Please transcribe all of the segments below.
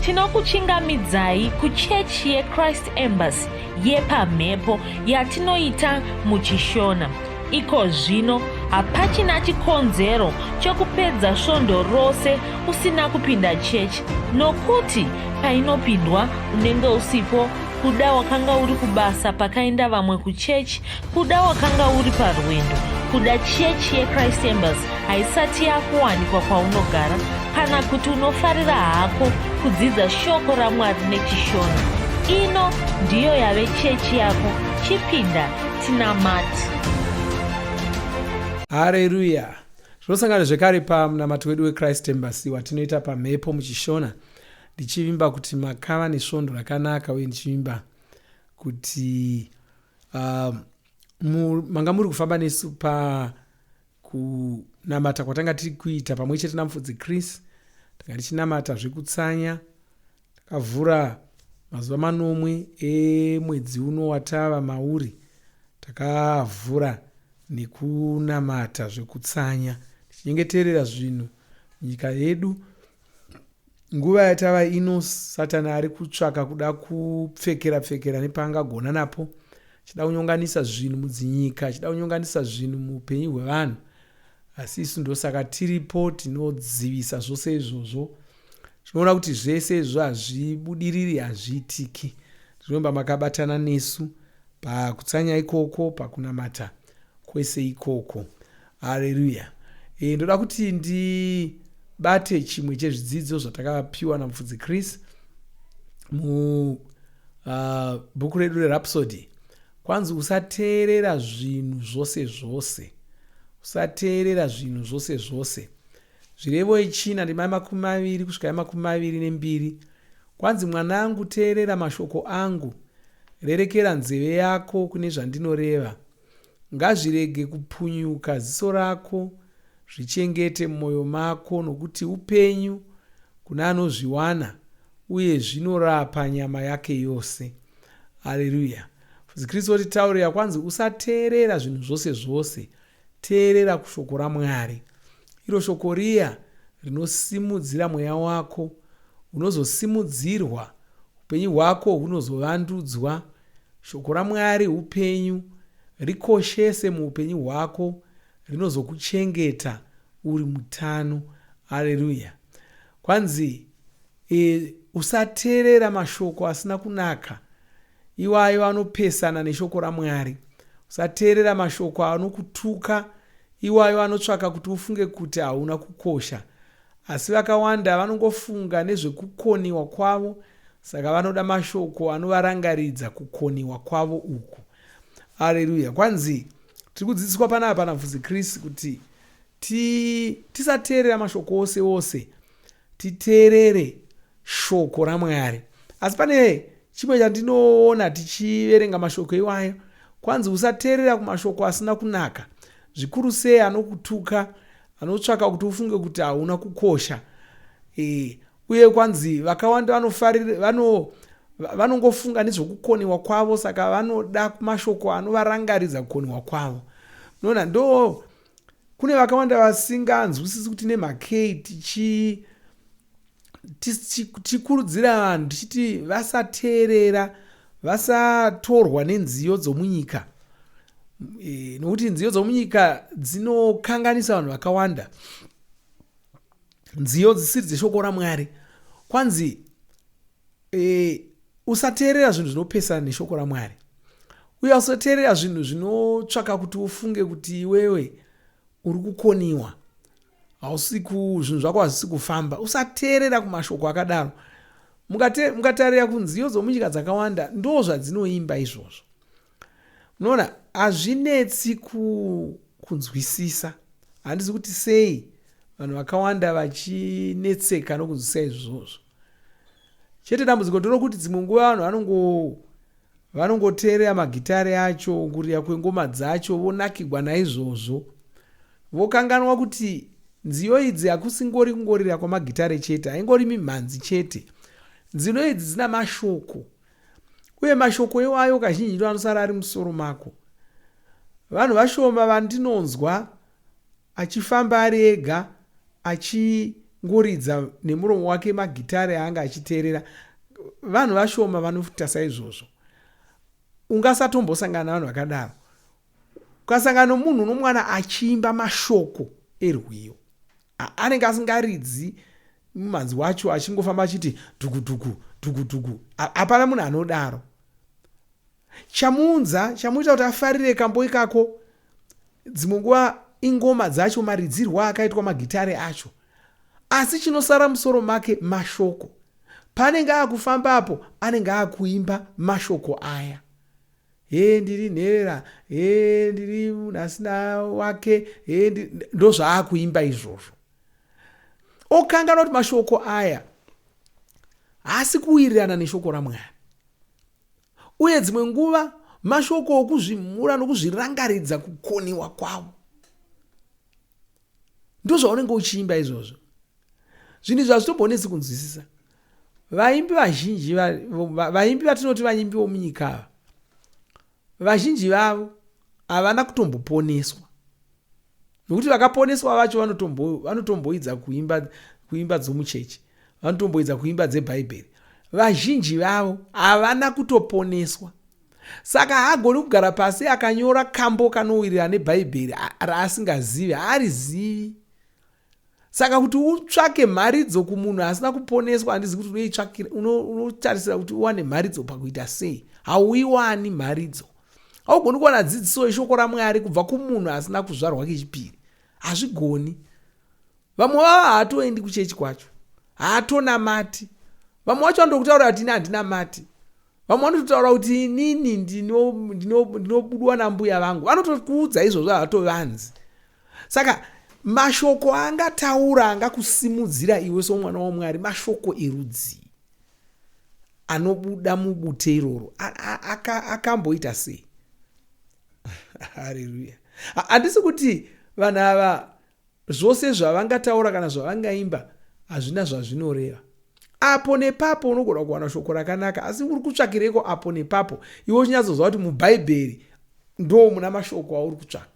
Tinokuchingamidzai kuchechi yeChrist Embassy yepamhepo yatinoita muchiShona. Iko zvino hapachina chikonzero chekupedza svondo rose usina kupinda chechi nokuti painopindwa unenge usipo kuda wakanga uri kubasa pakaenda vamwe kuchechi kuda wakanga uri parwendo kuda chechi yechrist embassy haisati yakuwanikwa kwaunogara kana kuti unofarira hako kudzidza shoko ramwari nechishona ino ndiyo yave chechi yako chipinda tinamati hareruya zvinosangana zvekare pamunamato wedu wechrist embassy watinoita pamhepo muchishona ndichivimba kuti makava nesvondo rakanaka uye ndichivimba kuti uh, manga muri kufamba nesu pa kunamata kwatanga tiri kuita pamwe chete namufudzi chris tanga tichinamata zvekutsanya takavhura mazuva manomwe emwedzi uno watava mauri takavhura nekunamata zvekutsanya tichinyengeterera zvinhu nyika yedu Nguva yatava ino Satani ari kutsvaka kuda kupfekera pfekera nepaangagona napo, achida kunyonganisa zvinhu mudzinyika, achida kunyonganisa zvinhu muupenyu hwevanhu. Asi isu ndosaka tiripo, tinodzivisa zvose izvozvo. Tinoona kuti zvese izvo hazvibudiriri, hazviitiki. Tinomba makabatana nesu pakutsanya ikoko, pakunamata kwese ikoko. Haleluya. E, ndoda kuti ndibate chimwe chezvidzidzo zvatakapiwa namufudzi Chris mu uh, bhuku redu reRhapsody. Kwanzi usateerera zvinhu zvose zvose. Usateerera zvinhu zvose zvose. Zvirevo yechina ndima yemakumi maviri kusvika yemakumi maviri nembiri. Kwanzi mwanangu teerera mashoko angu, rerekera nzeve yako kune zvandinoreva. Ngazvirege kupunyuka ziso rako, zvichengete mumwoyo mako, nokuti upenyu kuna anozviwana, uye zvinorapa nyama yake yose. Haleluya! Mufudzi Kristu otitaurira kwanzi usateerera zvinhu zvose zvose, teerera kushoko raMwari. Iro shoko riya rinosimudzira mweya wako, unozosimudzirwa, upenyu hwako hunozovandudzwa. Shoko raMwari upenyu, rikoshese muupenyu hwako rinozokuchengeta uri mutano. Haleluya. Kwanzi e, usateerera mashoko asina kunaka iwayo anopesana neshoko raMwari. Usateerera mashoko anokutuka iwayo anotsvaka kuti ufunge kuti hauna kukosha. Asi vakawanda vanongofunga nezvekukoniwa kwavo saka vanoda mashoko anovarangaridza kukoniwa kwavo uku. Aleluya. Kwanzi tiri kudzidziswa panapa naMfudzi Chris kuti ti, tisateerera mashoko ose ose, titeerere shoko raMwari. Asi pane chimwe chandinoona tichiverenga mashoko iwayo, kwanzi usateerera kumashoko asina kunaka, zvikuru sei anokutuka, anotsvaka kuti ufunge kuti hauna kukosha. E, uye kwanzi vakawanda vanofarira vano vanongofunga nezvekukoniwa kwavo saka vanoda mashoko anovarangaridza kukoniwa kwavo. Unoona ndo kune vakawanda vasinganzwisisi kuti nemhakei tichi tichikurudzira vanhu tichiti vasateerera vasatorwa nenziyo dzomunyika e, nokuti nziyo dzomunyika dzinokanganisa vanhu vakawanda nziyo dzisiri dzeshoko ramwari kwanzi e, usateerera zvinhu zvinopesana neshoko ramwari uye usateerera zvinhu zvinotsvaka kuti ufunge kuti iwewe uri kukoniwa hausi ku zvinhu zvako hazvisi kufamba usateerera kumashoko akadaro mukatarira kunziyo dzomunyika dzakawanda ndo zvadzinoimba izvozvo munoona hazvinetsi ku, kunzwisisa handizi kuti sei vanhu vakawanda vachinetseka nokunzwisisa izvozvo chete dambudziko ndorokuti dzimwe nguva vanhu vanongo vanongoteerera magitare acho kurira kwengoma dzacho vonakigwa naizvozvo Vokanganwa kuti nziyo idzi hakusingori kungorira kwamagitare chete, haingori mimhanzi chete. Nzino idzi dzina mashoko, uye mashoko iwayo kazhinji ndo anosara ari musoro mako. Vanhu vashoma vandinonzwa achifamba ari ega achi achingoridza nemuromo wake magitare aanga achiteerera. Vanhu vashoma vanoita saizvozvo. Ungasatombosangana navanhu vakadaro. Ukasangana nomunhu unomwana achiimba mashoko erwiyo, anenge asingaridzi mumhanzi wacho achingofamba achiti dhuku dhuku dhuku dhuku. Hapana munhu anodaro. Chamuunza, chamuita kuti afarire kambo ikako, dzimwe nguva ingoma dzacho, maridzirwo akaitwa magitare acho. Asi chinosara musoro make mashoko. Paanenge akufamba apo, anenge akuimba mashoko aya. Hee ndiri nherera, hee ndiri munhu asina wake, hee ndozvaakuimba izvozvo. Okanganwa kuti mashoko aya haasi kuwirirana neshoko raMwari. Uye dzimwe nguva mashoko okuzvimhura nokuzvirangaridza kukoniwa kwavo. Ndozvaunenge uchiimba izvozvo. Zvinhu izvi hazvitombonetsi kunzwisisa. Vaimbi vazhinji, vaimbi vatinoti vaimbi vomunyika ava, vazhinji vavo havana kutomboponeswa. Nokuti vakaponeswa vacho vanotomboidza kuimba, kuimba dzomuchechi, vanotomboidza kuimba dzebhaibheri. Vazhinji vavo havana kutoponeswa. Saka haagoni kugara pasi akanyora kambo kanowirirana nebhaibheri raasingazivi, haarizivi. Saka kuti utsvake mharidzo kumunhu asina kuponeswa, handizivi kuti unoitsvakira, unotarisira kuti uwane mharidzo pakuita sei. Hauiwani mharidzo. Haugoni kuwana dzidziso yeshoko raMwari kubva kumunhu asina kuzvarwa kechipiri. Hazvigoni. Vamwe vavo haatoendi kuchechi kwacho, haatonamati. Vamwe vacho vanotokutaurira kuti ini handinamati. Vamwe vanototaura kuti inini ndinobudwa nambuya vangu. Vanotokuudza izvozvo, havatovanzi. Saka mashoko aangataura angakusimudzira iwe somwana waMwari mashoko erudzii anobuda mubute iroro? Akamboita sei? Hareruya. Handisi kuti vanhu ava zvose zvavangataura kana zvavangaimba hazvina zvazvinoreva. Apo nepapo unogona kuwana shoko rakanaka, asi uri kutsvakireiko apo nepapo iwe uchinyatsoziva kuti muBhaibheri ndo muna mashoko auri kutsvaka?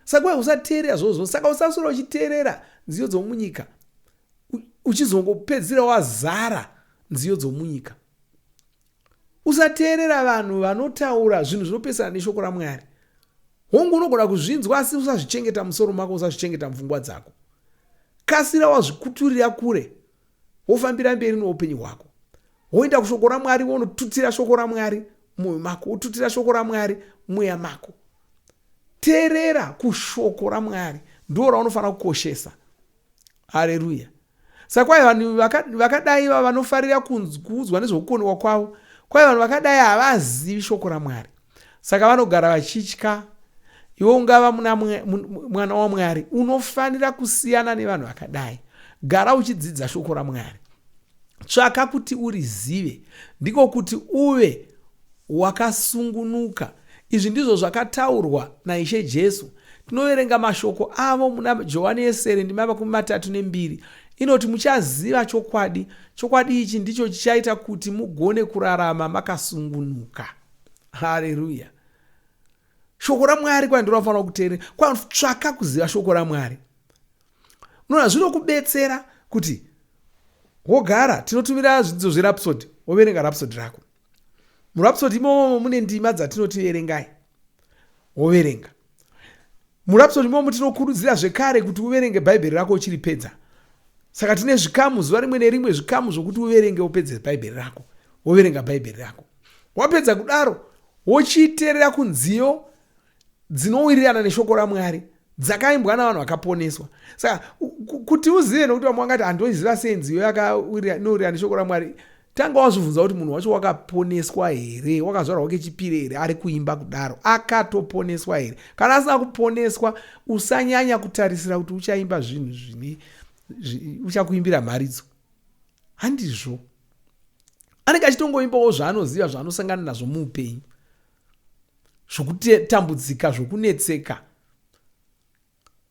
Saka uye usateerera zvozvo. Saka usaswera uchiteerera nziyo dzomunyika uchizongopedzisira wazara nziyo dzomunyika. Usateerera vanhu vanotaura zvinhu zvinopesana neshoko raMwari. Hongu, unogona kuzvinzwa asi usazvichengeta musoro mako, usazvichengeta mupfungwa dzako. Kasira wazvikuturira kure, wofambira mberi noupenyu hwako. Woenda kushoko raMwari, wonotutira shoko raMwari mumwoyo mako, wotutira shoko raMwari mumweya mako. Teerera kushoko raMwari, ndo raunofanira kukoshesa. Hareruya. Saka kwai vanhu vakadai ivava vanofarira kuudzwa nezvokukoniwa kwavo, kwai vanhu vakadai havazivi shoko raMwari. Saka vanogara vachitya. Iwe ungava muna mwana waMwari, unofanira kusiyana nevanhu vakadai. Gara uchidzidza shoko raMwari. Tsvaka kuti urizive, ndiko kuti uve wakasungunuka. Izvi ndizvo zvakataurwa naIshe Jesu. Tinoverenga mashoko avo muna Johani yesere ndima 32 inoti, Muchaziva chokwadi, chokwadi ichi ndicho chichaita kuti mugone kurarama makasungunuka. Hareruya! Shoko raMwari kwai ndiro raunofanira kuteerera. Kwai tsvaka kuziva shoko raMwari. Unoona zvinokubetsera kuti wogara tinotumira zvidzidzo zveRhapsody, woverenga Rhapsody rako. MuRhapsody imomo mune ndima dzatinoti verengai, woverenga. MuRhapsody imomo tinokurudzira zvekare kuti uverenge Bhaibheri rako uchiripedza. Saka tine zvikamu zuva rimwe nerimwe, zvikamu zvokuti uverenge upedze Bhaibheri rako, woverenga Bhaibheri rako. Wapedza kudaro, wochiteerera kunziyo dzinowirirana neshoko raMwari dzakaimbwa navanhu vakaponeswa. Saka kuti uzive, nokuti vamwe vangati handoiziva sei nziyo inowirirana neshoko raMwari, tanga wazvibvunza kuti munhu wacho wakaponeswa here, wakazvarwa kechipiri here, ari kuimba kudaro akatoponeswa here? Kana asina kuponeswa, usanyanya kutarisira kuti uchaimba zvinhu zvine uchakuimbira mharidzo. Handizvo. Anenge achitongoimbawo zvaanoziva, zvaanosangana nazvo muupenyu, zvokutambudzika, zvokunetseka,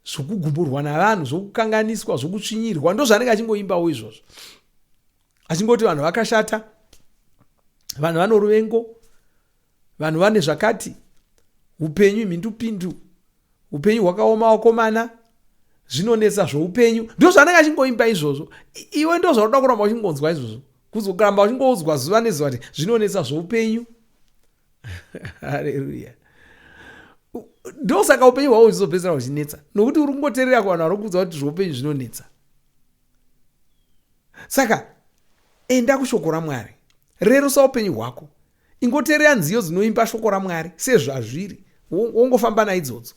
zvokugumburwa navanhu, zvokukanganiswa, zvokutsvinyirwa. Ndozvaanenge achingoimbawo izvozvo, achingoti vanhu vakashata, vanhu vano ruvengo, vanhu vane zvakati, upenyu mhindupindu, upenyu hwakaoma wakomana. Zvinonetsa zvoupenyu ndo zvaanenge achingoimba izvozvo. Iwe ndo zvaunoda kuramba uchingonzwa izvozvo, kuzoramba uchingoudzwa zuva nezuva kuti zvinonetsa zvoupenyu. Hareruya. Ndosaka upenyu hwavo huchizopedzisira huchinetsa, nokuti uri kungoteerera kuvanhu vari kuudza kuti zvoupenyu zvinonetsa. Saka enda kushoko raMwari, rerusa upenyu hwako, ingoteerera nziyo dzinoimba shoko raMwari sezvazviri, wongofamba naidzodzo.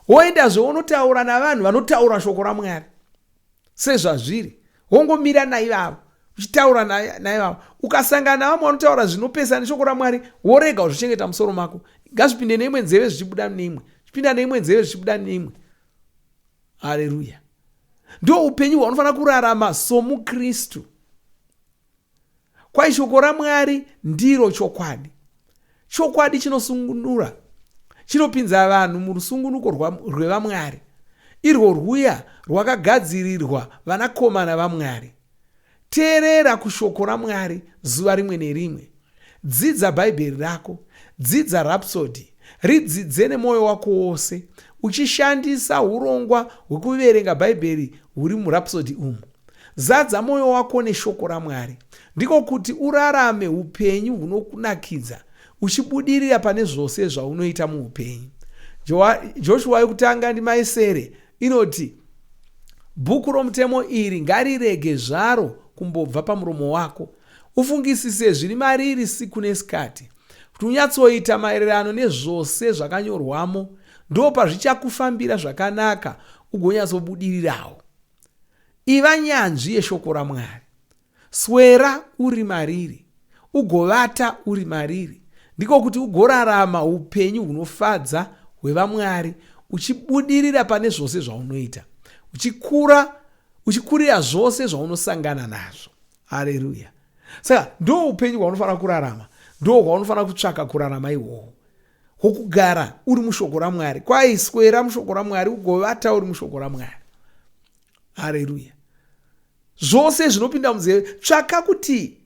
Woendazve wonotaura navanhu vanotaura shoko raMwari sezvazviri, wongomira naivavo uchitaura naivavo. Ukasangana navamwe vanotaura zvinopesana neshoko raMwari, worega kuzvichengeta musoro mako. Ngazvipinde neimwe nzeve zvichibuda neimwe, zvichipinda neimwe nzeve zvichibuda neimwe. Hareruya. Ndo upenyu hwaunofanira kurarama somuKristu. Kwai shoko raMwari ndiro chokwadi. Chokwadi chinosungunura, chinopinza vanhu murusungunuko rwevaMwari, irwo rwuya rwakagadzirirwa vanakomana vaMwari. Teerera kushoko raMwari zuva rimwe nerimwe. Dzidza Bhaibheri rako. Dzidza Rhapsody. Ridzidze nemwoyo wako wose, uchishandisa hurongwa hwekuverenga Bhaibheri huri muRhapsody umu. Zadza mwoyo wako neShoko raMwari. Ndiko kuti urarame upenyu hunokunakidza, uchibudirira pane zvose zvaunoita muupenyu. Joshua yokutanga ndima yesere inoti, Bhuku romutemo iri ngarirege zvaro kumbobva pamuromo wako. Ufungisise zviri mariri siku nesikati, kuti unyatsoita maererano nezvose zvakanyorwamo. Ndopazvichakufambira zvakanaka ugonyatsobudirirawo. Iva nyanzvi yeShoko raMwari. Swera uri mariri, ugovata uri mariri, ndiko kuti ugorarama upenyu hunofadza hwevaMwari, uchibudirira pane zvose zvaunoita, uchikura, uchikurira zvose zvaunosangana nazvo. Hareruya! Saka ndo upenyu hwaunofanira kurarama, ndo hwaunofanira kutsvaka kurarama ihwohwo, hwokugara uri mushoko raMwari. Kwai swera mushoko raMwari, ugovata uri mushoko raMwari. Hareruya! Zvose zvinopinda munzeve, tsvaka kuti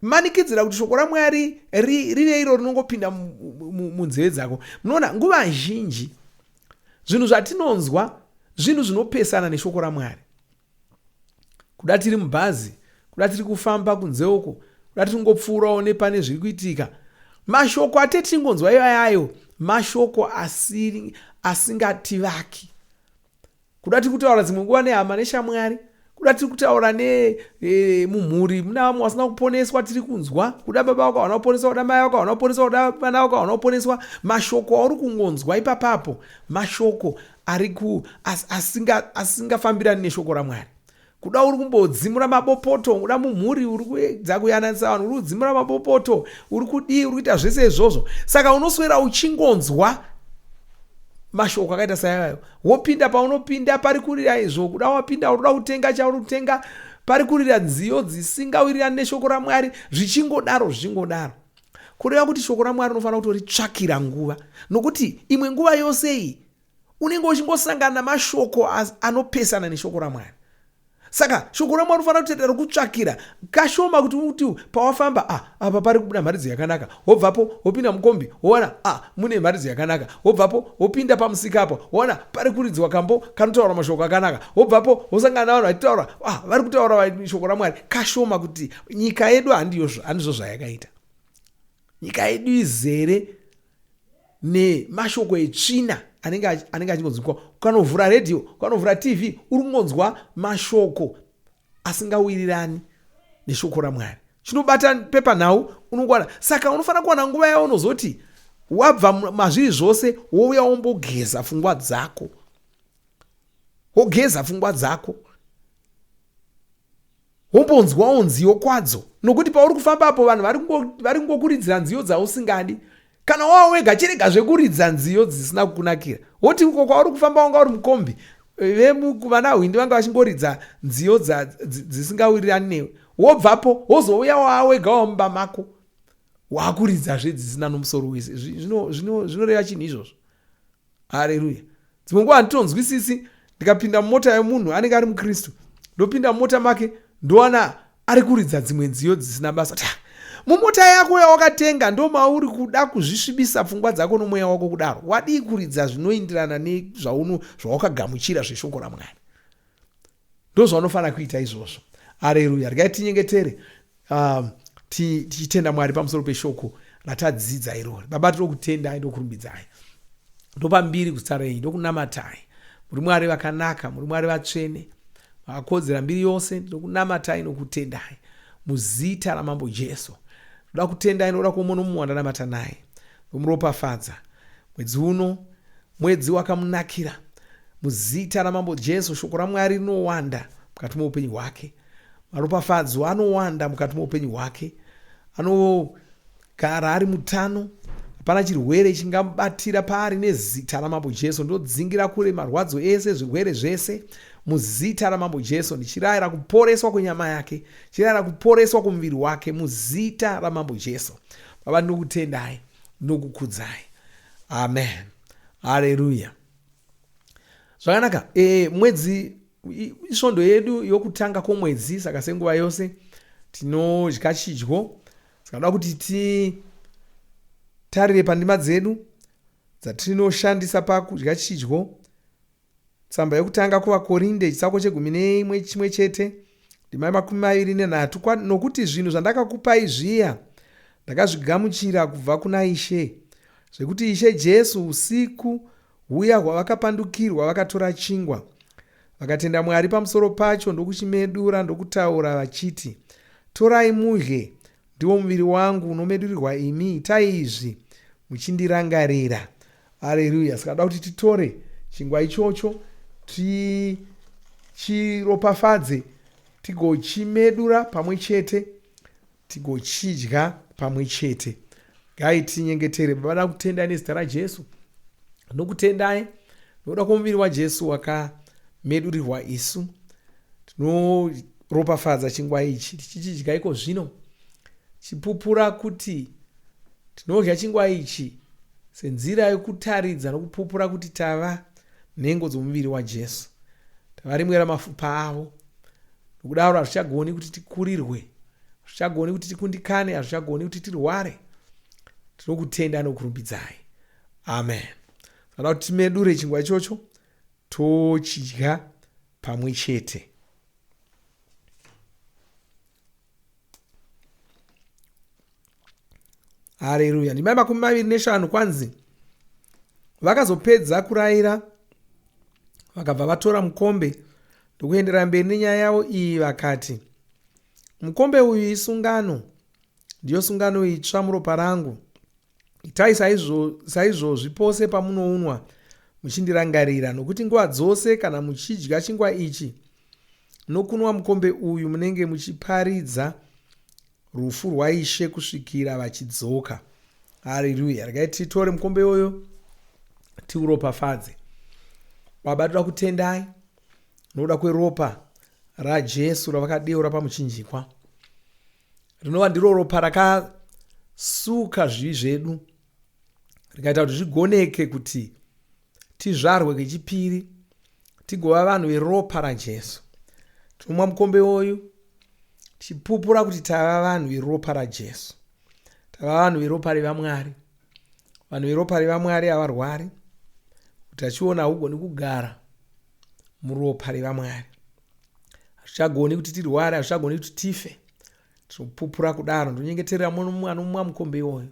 manikidzira kuti shoko raMwari rive iro rinongopinda munzeve dzako. Munoona, nguva zhinji zvinhu zvatinonzwa zvinhu zvinopesana neshoko raMwari. Kuda tiri mubhazi, kuda tiri kufamba kunze uko, kuda tiri kungopfuurawo nepane zviri kuitika, mashoko ate tichingonzwa ivayayo mashoko asiri asingativaki. Kuda tiri kutaura dzimwe nguva nehama neshamwari, kuda tiri kutaura ne e, mumhuri muna vamwe vasina kuponeswa tiri kunzwa, kuda baba vako havana kuponeswa, kuda mai vako havana kuponeswa, kuda vana vako havana kuponeswa. Mashoko auri kungonzwa ipapapo mashoko ari ku asinga asingafambirani neshoko raMwari. Kuda uri kumbodzimura mabopoto, kuda mumhuri uri kuedza kuyananisa vanhu, uri kudzimura mabopoto, uri kudii, uri kuita zvese izvozvo. Saka unoswera uchingonzwa mashoko akaita saivayo. Wopinda paunopinda pari kurira izvo, kuda wapinda uri kuda kutenga chauri kutenga, pari kurira nziyo dzisingawirirani neshoko raMwari, zvichingodaro zvichingodaro. Kureva kuti shoko raMwari unofanira kutoritsvakira nguva, nokuti imwe nguva yose iyi unenge uchingosangana namashoko anopesana neshoko raMwari. Saka shoko raMwari unofanira kutoita rokutsvakira kashoma kuti uti pawafamba, ah, apa pari kubuda mharidzo yakanaka, wobvapo wopinda mukombi wowana, ah, mune mharidzo yakanaka, wobvapo wopinda pamusika apo wowana pari kuridzwa kambo kanotaura mashoko akanaka, wobvapo wosangana navanhu vachitaura, ah, vari kutaura shoko raMwari. Kashoma kuti nyika yedu handizvo zvayakaita. Nyika yedu izere nemashoko etsvina anenge anenge achingonzwikwa. Ukanovhura redhiyo, ukanovhura TV, uri kungonzwa mashoko asingawirirani neshoko raMwari. Chinobata pepanhau unongowana. Saka unofanira kuwana nguva yaunozoti wabva mazviri zvose, wouya wombogeza pfungwa dzako, wogeza pfungwa dzako Wombonzwawo nziyo kwadzo nokuti pauri kufamba apo vanhu vari kungokuridzira nziyo dzausingadi. Kana wava wega chirega zvekuridza nziyo dzisina kukunakira. Woti uko kwauri kufamba wanga uri mukombi vana hwindi vanga vachingoridza nziyo dzisingawirirani newe. Wobvapo wozouya wava wega wamumba mako wakuridzazve dzisina nomusoro wese. Zvinoreva chinhu izvozvo. Hareruya. Dzimwe nguva handitonzwisisi ndikapinda mumota yemunhu anenge ari mukristu, ndopinda mumota make ndowana ari kuridza dzimwe nziyo dzisina basa. Ta, Mumota yako yawakatenga ndo mauri kuda kuzvisvibisa pfungwa dzako nomweya wako kudaro. Wadii kuridza zvinoindirana nezvauno zvawakagamuchira zveshoko raMwari? Ndozvaunofanira kuita izvozvo. Areruya. Regai tinyengetere tichitenda Mwari pamusoro peshoko ratadzidza irori. Baba, tinokutendai, ndokurumbidzai, ndopa mbiri kuzita renyu, ndokunamatai. Muri Mwari vakanaka, muri Mwari vatsvene, vakakodzera mbiri yose. Ndinokunamatai nokutendai muzita raMambo Jesu. Ndoda kutendai nokuda kwomumwe nomumwe wandanamata naye, ndomuropafadza mwedzi uno, mwedzi wakamunakira muzita raMambo Jesu. Shoko raMwari rinowanda mukati meupenyu hwake, maropafadzo anowanda mukati meupenyu hwake, anogara ari mutano, hapana chirwere chingamubatira paari nezita raMambo Jesu. Ndodzingira kure marwadzo ese, zvirwere zvese muzita raMambo Jesu, ndichirayira kuporeswa kwenyama yake, ndichirayira kuporeswa kwomuviri wake muzita raMambo Jesu. Baba, ndinokutendai, ndinokukudzai. Amen. Haleluya. Zvakanaka. Mwedzi isvondo yedu yokutanga kwomwedzi, saka senguva yose tinodya chidyo. Saka ndoda kuti titarire pandima dzedu dzatinoshandisa pakudya chidyo. Tsamba yokutanga kuvaKorinde chitsauko chegumi neimwe chimwe chete ndima yemakumi maviri nenhatu. Nokuti zvinhu zvandakakupai zviya ndakazvigamuchira kubva kuna Ishe, zvekuti Ishe Jesu usiku huya hwavakapandukirwa vakatora chingwa, vakatenda Mwari pamusoro pacho, ndokuchimedura, ndokutaura vachiti, Torai mudye, ndiwo muviri wangu unomedurirwa imi, itai izvi muchindirangarira. Areruya. Saka da kuti titore chingwa ichocho tichiropafadze, tigochimedura pamwe chete, tigochidya pamwe chete. Gai tinyengetere. Baba, ndakutendai nezita raJesu. Ndinokutendai nokuda kwomuviri waJesu wakamedurirwa isu. Tinoropafadza chingwa ichi tichichidya iko zvino, chipupura kuti tinodya chingwa ichi senzira yokutaridza nokupupura kuti tava nhengo dzomuviri waJesu, tava rimwe ramafupa avo. Nokudaro hazvichagoni kuti tikurirwe, hazvichagoni kuti tikundikane, hazvichagoni kuti tirware. Tinokutenda nokurumbidzai. Amen. Saka kuti timedure chingwa ichocho tochidya pamwe chete. Hareruya. Ndima 25 kwanzi vakazopedza kurayira vakabva vatora mukombe ndokuenderera mberi nenyaya yavo iyi vakati, mukombe uyu isungano, ndiyo sungano itsva muropa rangu. Itai saizvozvi pose pamunounwa muchindirangarira, nokuti nguva dzose kana muchidya chingwa ichi nokunwa mukombe uyu munenge muchiparidza rufu rwaIshe kusvikira vachidzoka. Haleluya. Regai titore mukombe uyu tiuropafadze. Baba, toda kutendai nokuda kweropa raJesu ravakadeura pamuchinjikwa, rinova ndiro ropa rakasuka zvivi zvedu rikaita kuti zvigoneke kuti tizvarwe kechipiri tigova vanhu veropa raJesu. Tinomwa mukombe uyu tichipupura kuti tava vanhu veropa raJesu, tava vanhu veropa revaMwari. Vanhu veropa revaMwari havarwari, utachiona haugoni kugara muropa revaMwari. Hazvichagoni kuti tirware, hazvichagoni kuti tife. Tinopupura kudaro. Ndinonyengeterera mumwe anomwa mukombe iwoyo,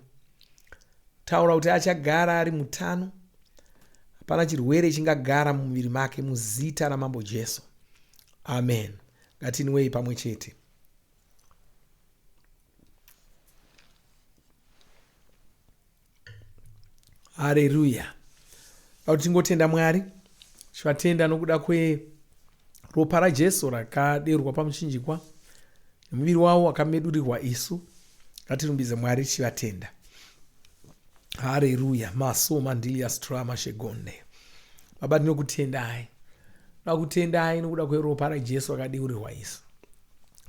taura kuti achagara ari mutano, hapana chirwere chingagara mumuviri make, muzita raMambo Jesu. Amen. Ngatinwei pamwe chete. Hareruya. Kuti tingotenda Mwari, tichivatenda nokuda kweropa raJesu rakadeurwa pamuchinjikwa nemuviri wavo wakamedurirwa isu. Ngatirumbidze Mwari tichivatenda. Hareruya. Maso mandilias trama shegonde. Baba, ndinokutendai. Ndinokutendai nokuda kweropa raJesu rakadeurirwa isu.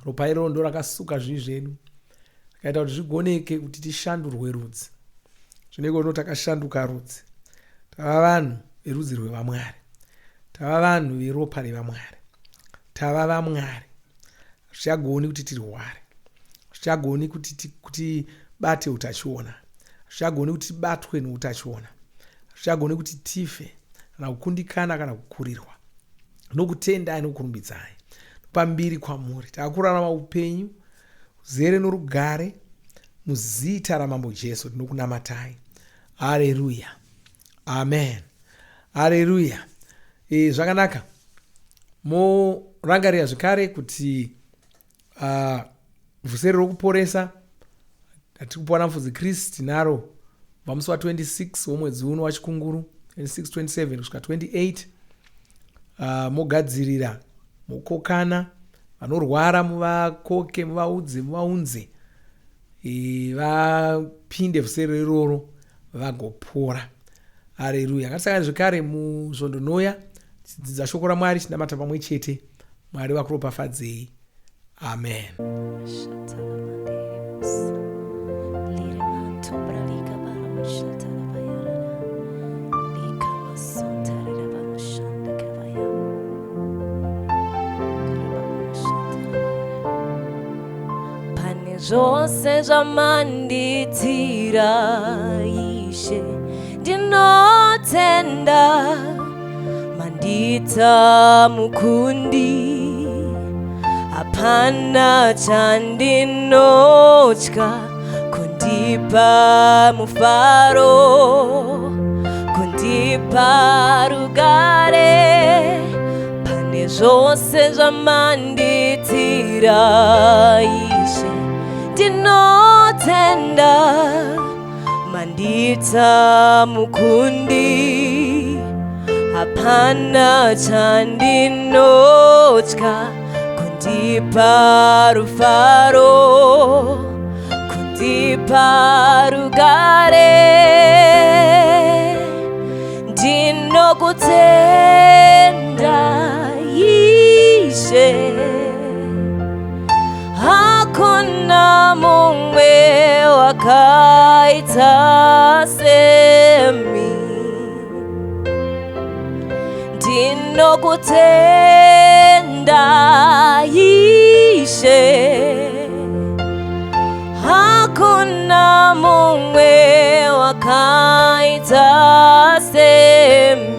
Ropa iroro ndo rakasuka zvivi zvedu, rikaita kuti zvigoneke kuti tishandurwe rudzi. Zvino ikono takashanduka rudzi, tava vanhu verudzi rwevamwari, tava vanhu veropa revamwari, tava vamwari. Hazvichagoni kuti tirware, Hazvichagoni kuti tibate utachiona. Hazvichagoni kuti tibatwe noutachiona. Hazvichagoni kuti tife kana kukundikana kana kukurirwa. Nokutendai nokurumbidzai. Pambiri kwamuri. Takurarama upenyu huzere norugare muzita raMambo Jesu tinokunamatai. Haleluya. Amen. Haleluya. E, zvakanaka. Morangarira zvekare kuti vhuseri rokuporesa ratiri kupiwa namufudzi Chris tinaro kubva musi wa26 womwedzi uno waChikunguru 26 27 kusvika 28. Mogadzirira, mokokana vanorwara, muvakoke, muvaudze, muvaunze, vapinde vhuseri iroro vagopora. Hareruya. Ngatisangane zvekare musvondo noya tichidzidza shoko raMwari, chinamata pamwe chete. Mwari vakuropafadzei. Amen. Pane zvose zvamanditira Ishe, ndinotenda mandita mukundi, hapana chandinotya, kundipa mufaro, kundipa rugare pane zvose zvamanditira Ishe, ndinotenda mandita mukundi, hapana chandinotya, kundipa rufaro, kundipa rugare. Ndinokutenda Ishe, hakuna mumwe wakaita semi. Ndinokutenda Ishe, hakuna mumwe wakaita semi.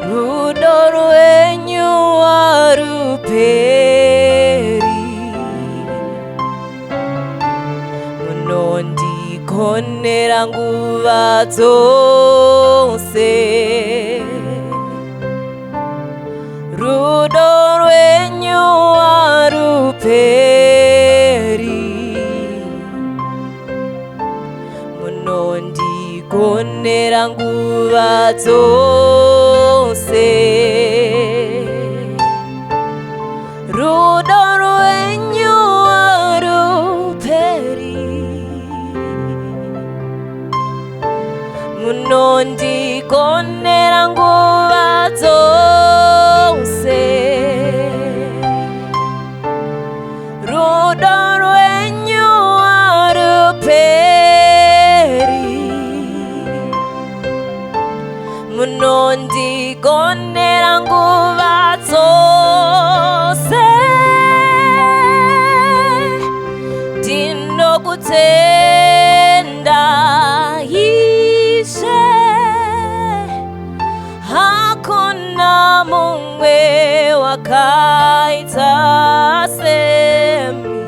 Rudo rwenyu haruperi, munondigonera nguva dzose. Rudo rwenyu haruperi, munondigonera nguva dzose. Rudo rwenyu haruperi, munondigonera nguva dzose. Rudo rwenyu haruperi, munondigonera nguva dzose. Ndinokutenda Ishe, hakuna mumwe wakaita semi.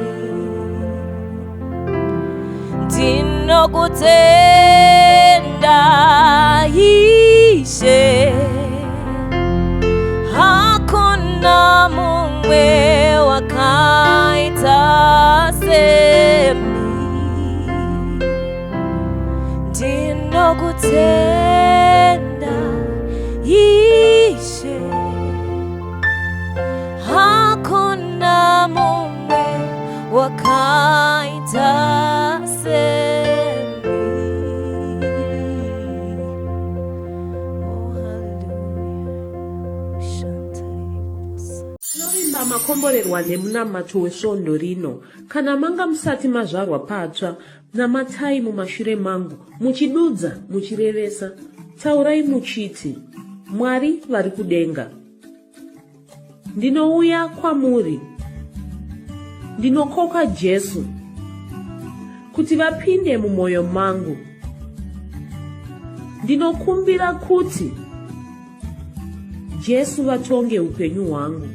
Ndinokutenda Ishe, hakuna mumwe wakaita semi. Ndinokutenda Ishe, hakuna mumwe wakaita semi. Oh, hallelujah. Shantariribosa. Tinovimba makomborerwa nemunamato wesvondo rino. Kana manga musati mazvarwa patsva, namatai mumashure mangu, muchidudza, muchirevesa. Taurai muchiti, Mwari vari kudenga. Ndinouya kwamuri. Ndinokoka Jesu kuti vapinde mumwoyo mangu. Ndinokumbira kuti Jesu vatonge upenyu hwangu.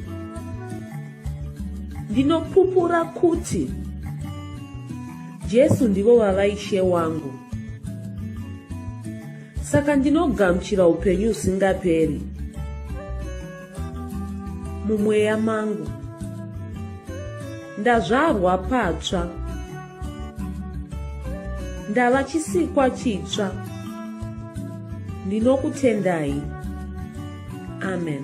Ndinopupura kuti Jesu ndivo vava Ishe wangu. Saka ndinogamuchira upenyu husingaperi mumweya mangu. Ndazvarwa patsva. Ndava chisikwa chitsva. Ndinokutendai. Amen.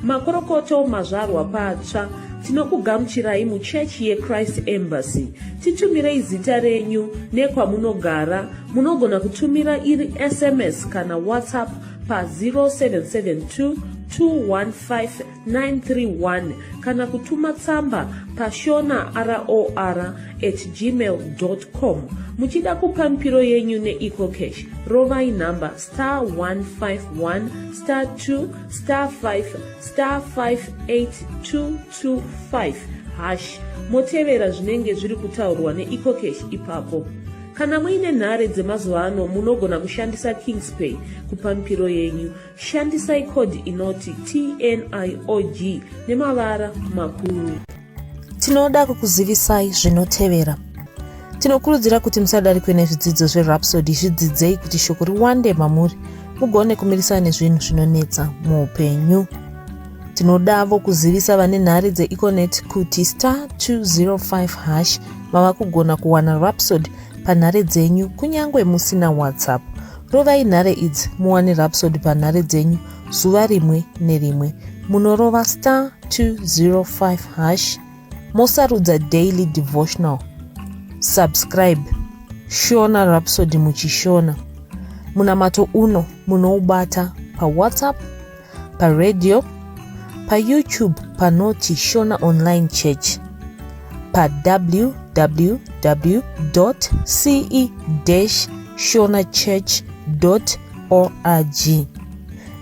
Makorokoto mazvarwa patsva tinokugamuchirai muchechi yeChrist Embassy. Titumirei zita renyu nekwamunogara. Munogona kutumira iri SMS kana WhatsApp pa 0772 215 931 kana kutuma tsamba pashona ror at gmail com. Muchida kupa mipiro yenyu neEcoCash, rovai nhamba star 151 star 2 star 5 star 58225 hash motevera zvinenge zviri kutaurwa neEcoCash ipapo. Kana muine nhare dzemazuva ano munogona kushandisa Kingspay kupa mipiro yenyu. Shandisai code inoti TNIOG nemavara makuru. Tinoda kukuzivisai zvinotevera. Tinokurudzira kuti musadarikwe nezvidzidzo zveRhapsody, zvidzidzei kuti shoko riwande mamuri mugone kumirisana nezvinhu zvinonetsa muupenyu. Tinodavo kuzivisa vane nhare dzeEconet kuti star 205 hash mava kugona kuwana Rhapsody panhare dzenyu kunyange musina WhatsApp. Rovai nhare idzi muwane Rhapsody panhare dzenyu zuva rimwe nerimwe. Munorova star 205 hash mosarudza daily devotional. Subscribe Shona Rhapsody muchishona. Munamato uno munoubata paWhatsApp, paradio, paYouTube panoti Shona Online Church, pa www.ce-shonachurch.org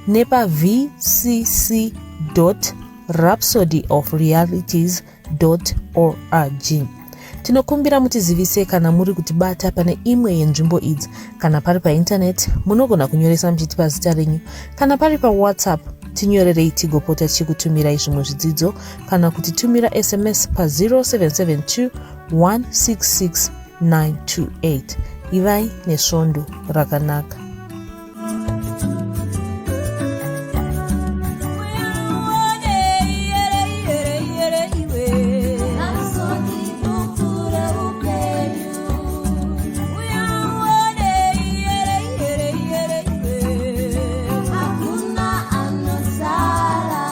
nepa vcc.rhapsodyofrealities.org. Tinokumbira mutizivise kana muri kutibata pane imwe yenzvimbo idzi. Kana pari paintaneti, munogona kunyoresa muchitipa zita renyu. Kana pari paWhatsApp, tinyorerei tigopota tichikutumirai zvimwe zvidzidzo kana kutitumira SMS pa 0772 166 928. Ivai nesvondo rakanaka. Hakuna anosara.